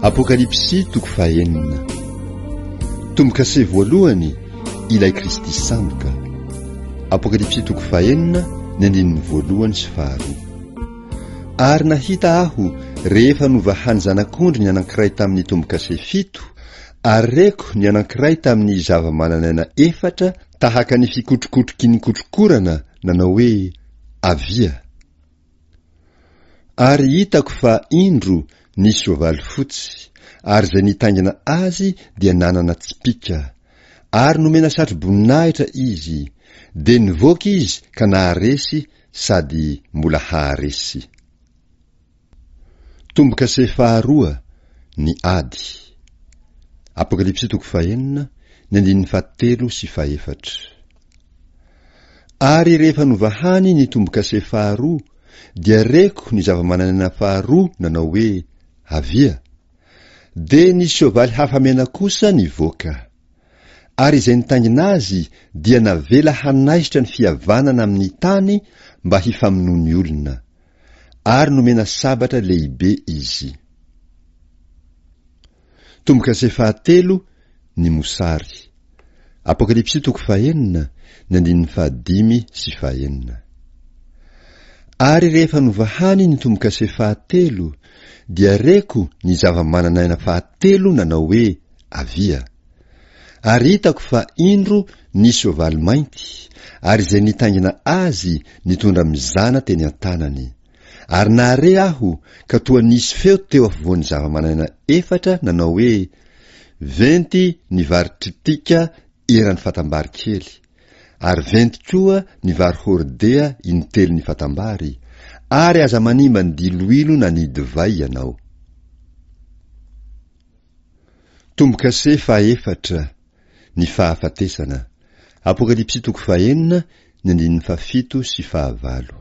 Apokalypsy toko fahenina. Tombo-kase voalohany ilay Kristy sandoka. Apokalypsy toko fahenina ny andininy voalohany sy faharoa. Ary nahita aho rehefa novahan'ny zanak'ondry ny anankiray tamin'ny tombo-kase fito, ary reko ny anankiray tamin'ny zava-manan'aina efatra tahaka ny fikotrokotroky ny kotrokorana nanao hoe, Avia! Ary hitako fa, indro, nisy soavaly fotsy, ary izay nitaingina azy dia nanana tsipìka, ary nomena satroboninahitra izy, dia nivoaka izy ka naharesy sady mbola haharesy. Tombo-kase faharoa, ny ady. Apokalypsy toko fahenina, ny andininy fahatelo sy fahefatra. Ary rehefa novahany ny tombo-kase faharoa, dia reko ny zava-manan'aina faharoa nanao hoe, Avia! Dia nisy soavaly hafa mena kosa nivoaka. Ary izay nitaingina azy dia navela hanaisotra ny fihavanana amin'ny tany mba hifamonoan'ny olona. Ary nomena sabatra lehibe izy. Tombo-kase fahatelo ny mosary. Apokalypsy toko fahenina, ny andininy fahadimy sy fahenina. Ary rehefa novahany ny tombo-kase fahatelo, dia reko ny zava-manan'aina fahatelo nanao hoe, Avia! Ary hitako fa indro nisy soavaly mainty, ary izay nitaingina azy nitondra mizana teny an-tanany. Ary nahare aho ka toa nisy feo teo afovoan'ny zava-mananaina efatra nanao hoe, Venty ny vary tritika eran'ny fatam-bary kely, ary venty koa ny vary hordea intelon'ny fatam-bary, ary aza manimba ny diloilo na ny divay ianao. Tombo-kase fahaefatra, ny fahafatesana. Apokalypsy toko fahenina, ny andininy fahafito sy fahavalo.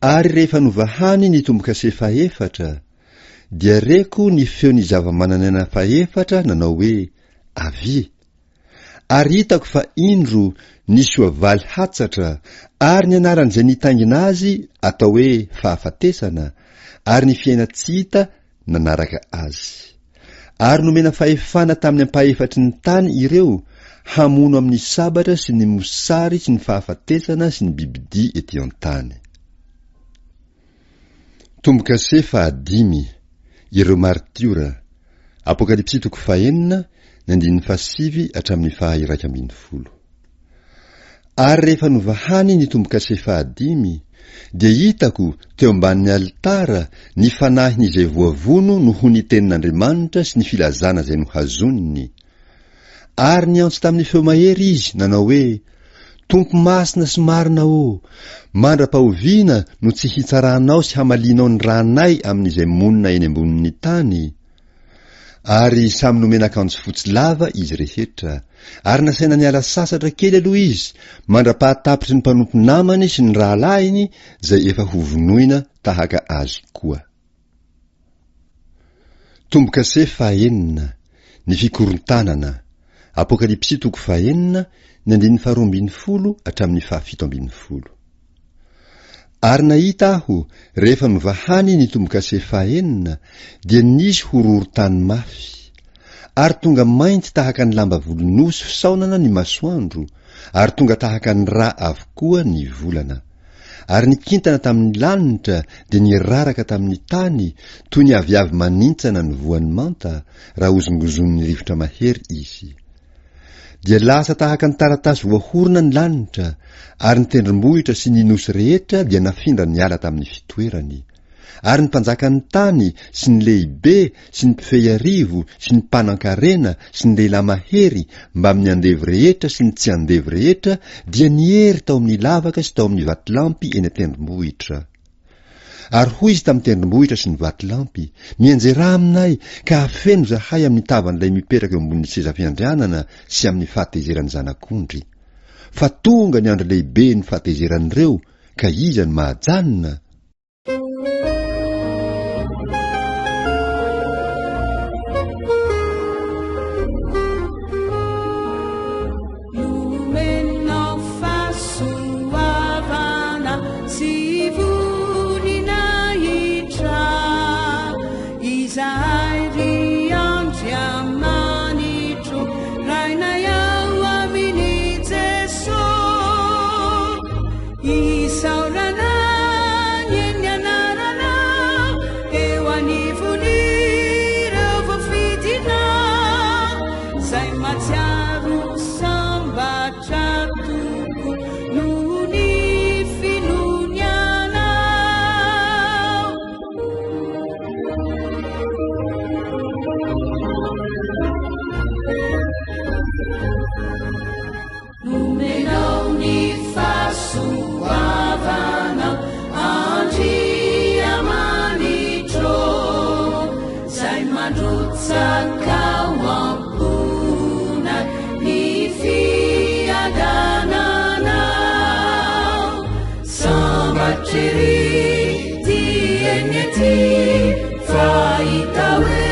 Ary rehefa novahany ny tombo-kase fahefatra, dia reko ny feon'ny zava-manan'aina fahefatra nanao hoe, Avia! Ary hitako fa indro nisy soavaly hatsatra, ary ny anaran'izay nitaingina azy atao hoe Fahafatesana, ary ny Fiainan-tsy hita nanaraka azy. Ary nomena fahefana tamin'ny ampahefatry ny tany ireo hamono amin'ny sabatra sy ny mosary sy ny fahafatesana sy ny bibidia ety an-tany. Tombo-kase fahadimy, Ireo maritiora, Apokalypsy toko fahenina, ny andininy fahasivy hatramin'ny faha-iraika ambin'ny folo. Ary rehefa novahany ny tombo-kase fahadimy, dia hitako teo ambanin'ny alitara ny fanahin'izay voavono noho ny tenin'Andriamanitra sy ny filazana izay nohazoniny. Ary niantso tamin'ny feo mahery izy, nanao hoe, Tompo masina sy marina ô, mandra-pahoviana no tsy hitsaranao sy hamalianao ny ranay amin'izay monina eny ambonin'ny tany? Ary samy nomena akanjo fotsy lava izy rehetra, ary nasaina niala sasatra kely aloha izy, mandra-pahatapitry ny mpanompo namany sy ny rahalahiny izay efa hovonoina tahaka azy koa. Tombo-kase fahenina, ny fikorontanana, Apokalypsy toko fahenina, ny andininy faharoa ambin'ny folo hatramin'ny fahafito ambin'ny folo. Ary nahita aho, rehefa novahany ny tombo-kase fahenina, dia nisy horohorontany mafy. Ary tonga mainty tahaka ny lamba volon'osy fisaonana ny masoandro, ary tonga tahaka ny ra avokoa ny volana. Ary ny kintana tamin'ny lanitra dia niraraka tamin'ny tany toy ny aviavy manintsana ny voany manta, raha hozongozonin'ny rivotra mahery izy. Dia lasa tahaka ny taratasy voahorona ny lanitra, ary ny tendrombohitra sy ny nosy rehetra dia nafindra niala tamin'ny fitoerany. Ary ny mpanjakan'ny tany sy ny lehibe sy ny mpifehy arivo sy ny mpanan-karena sy ny lehilahy mahery mbamin'ny andevo rehetra sy ny tsy andevo rehetra dia niery tao amin'ny lavaka sy tao amin'ny vatolampy eny an-tendrombohitra. Ary hoy izy tamin'ny tendrombohitra sy ny vatolampy, Mianjerà aminay, ka hafeno izahay amin'ny tavan'ilay mipetraka eo ambonin'ny seza fiandrianana sy amin'ny fahatezeran'ny Zanak'ondry. Fa tonga ny andro lehiben'ny fahatezeran'ireo, ka iza no mahajanona? Nomenao fahasoavana sy voninahitra izay. Alatsaka ao am-ponay ny fiadananao. Sambatra ery dieny ety fa hita hoe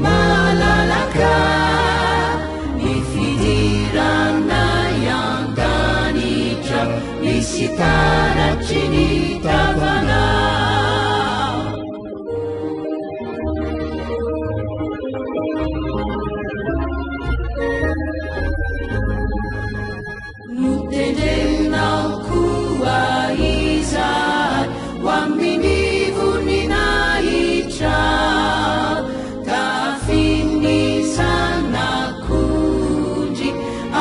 malalaka ny fidiranay an-danitra misy taratry ny tavanao. Notendrenao koa izahay ho amin'ny voninahitra, tahafin'ny Zanak'ondry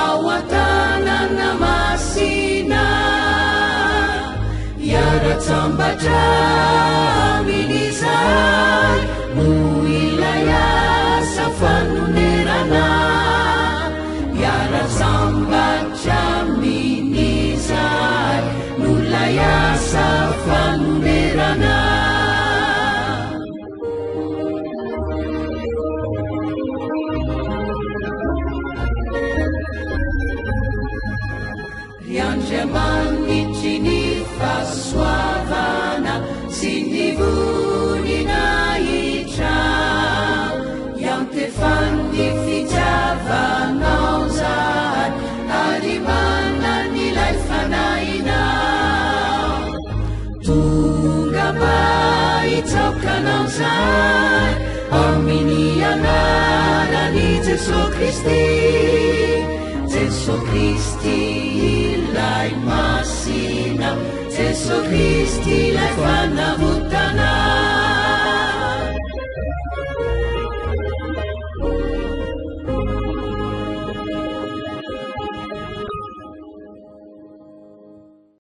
ao an-tanàna masina. Hiara-tsambatra aminy izahay noho ilay asa fanonerana. Hiara-tsambatra aminy izahay noho ilay asa fanonerana. Ry Andriamanitry ny fahasoavana sy ny voninahitra, iantefan'ny fitiavanao izahay ary manan'ilay Fanahinao. Tonga mba hitsaoka anao izahay amin'ny anaran'i Jesoa Kristy. Jesoa Kristy ilay Masina, Jesoa Kristy ilay Fanavotana.